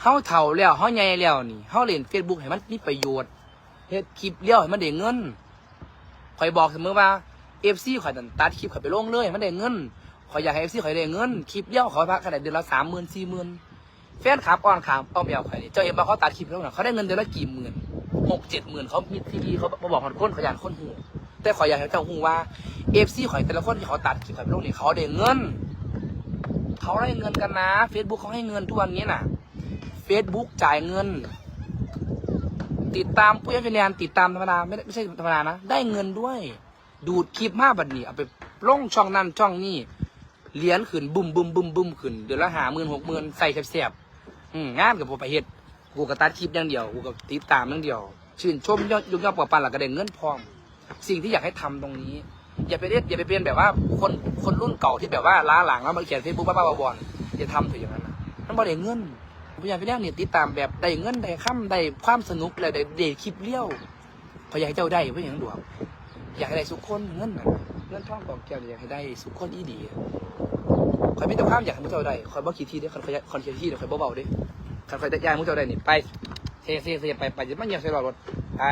ເຮົາເຖົ້າແລ້ວ ເຮົາໃຫຍ່ແລ້ວນີ້ ເຮົາຫຼິ້ນເຟສບຸກໃຫ້ມັນມີປະໂຫຍດ ເຮັດຄລິບລຽວໃຫ້ມັນໄດ້ເງິນ. ຂ້ອຍບອກສະເໝີວ່າ ເອັຟຊີ ຂ້ອຍນັ້ນ ຕັດຄລິບຂ້ອຍໄປລົງເລີຍໃຫ້ມັນໄດ້ເງິນ. ຂ້ອຍຢາກໃຫ້ເອັຟຊີ ຂ້ອຍໄດ້ເງິນ. ຄລິບລຽວເຂົາພາກັນໄດ້ເດືອນລະສາມໝື່ນ ສີ່ໝື່ນ. ແຟນຄລັບອ້ອນຂ້າງອ້ອມແອວຂ້ອຍນີ້ ເຈົ້າເຫັນບໍ່ ເຂົາຕັດຄລິບເຂົານະ ເຂົາໄດ້ເງິນເດືອນລະກີ່ໝື່ນ ຫົກເຈັດໝື່ນ ເຂົາມີທີວີ ເຂົາບໍ່ບອກຮອດຄົນ ເຂົາຢ້ານຄົນຮູ້. ແຕ່ຂ້ອຍຢາກໃຫ້ເຈົ້າຮູ້ວ່າ ເອັຟຊີ ຂ້ອຍແຕ່ລະຄົນທີ່ເຂົາຕັດຄລິບຂ້ອຍໄປລົງນີ້ ເຂົາໄດ້ເງິນ ເຂົາໄດ້ເງິນກັນນະ. ເຟສບຸກເຂົາໃຫ້ເງິນທຸກວັນນີ້ນະ. ເຟສບຸກຈ່າຍເງິນ. ຕິດตาม ຜູ້ໃຫຍ່ ติດตามທຳມະດາ ໄມ່ ໄມ່ໃຊ່ທຳມະດານະ ໄດ້ເງິນດ້ວຍ. ດູດຄລິບມາບັດນີ້ ເອົາໄປລົງຊ່ອງນັ້ນຊ່ອງນີ້ ຫຼຽນຂຶ້ນບຶ້ມໆໆຂຶ້ນ ເດືອນລະຫ້າໝື່ນ ຫົກໝື່ນ ໃສ່ແຊບໆ. ອືມ ງານກໍບໍ່ໄປເຮັດ ກູກໍຕັດຄລິບຢ່າງດຽວ ກູກໍຕິດຕາມຢ່າງດຽວ ຊື່ນຊົມ ຍົກ ຍົກຍ້ອງປອກປັນ ແລ້ວກໍໄດ້ເງິນພ້ອມ. ສິ່ງທີ່ຢາກໃຫ້ທຳຕົງນີ້ ຢ່າໄປເຮັດ ຢ່າໄປເປັນແບບວ່າຄົນ ຄົນລຸ້ນເກົ່າທີ່ແບບວ່າລ້າຫຼັງ ແລ້ວມາຂຽນເຟສບຸກບ້າໆບອໆ ຢ່າທຳເຖິງຢ່າງນັ້ນນະ ມັນບໍ່ໄດ້ເງິນ. ຜູ້ໃຫຍ່ໄຟແດງນີ້ຕິດຕາມແບບໄດ້ເງິນໄດ້ຄຳ ໄດ້ຄວາມສະໜຸກ ແລະ ໄດ້ ໄດ້ຄລິບລຽວ. ຂ້ອຍຢາກໃຫ້ເຈົ້າໄດ້ ບໍ່ຫຍັງດອກ ຢາກໃຫ້ໄດ້ສູ່ຄົນ. ເງິນນະ ເງິນທອງກອງແກ້ວນີ້ ຢາກໃຫ້ໄດ້ສູ່ຄົນອີ່ຫຼີ. ຂ້ອຍມີແຕ່ຄວາມຢາກໃຫ້ໝູ່ເຈົ້າໄດ້. ຂ້ອຍບໍ່ຂີ້ຖີ່ເດ້ ຄັນຂ້ອຍ ຄັນຂ້ອຍຂີ້ຖີ່ ຂ້ອຍບໍ່ເວົ້າເດ້. ຄັນຂ້ອຍຢາກໃຫ້ໝູ່ເຈົ້າໄດ້ນີ້ ໄປ ເຊ ເຊ ເຊ ໄປ ໄປ ຢ່າມາຫຍັບໃສ່ລໍ້ລົດ ໄປ.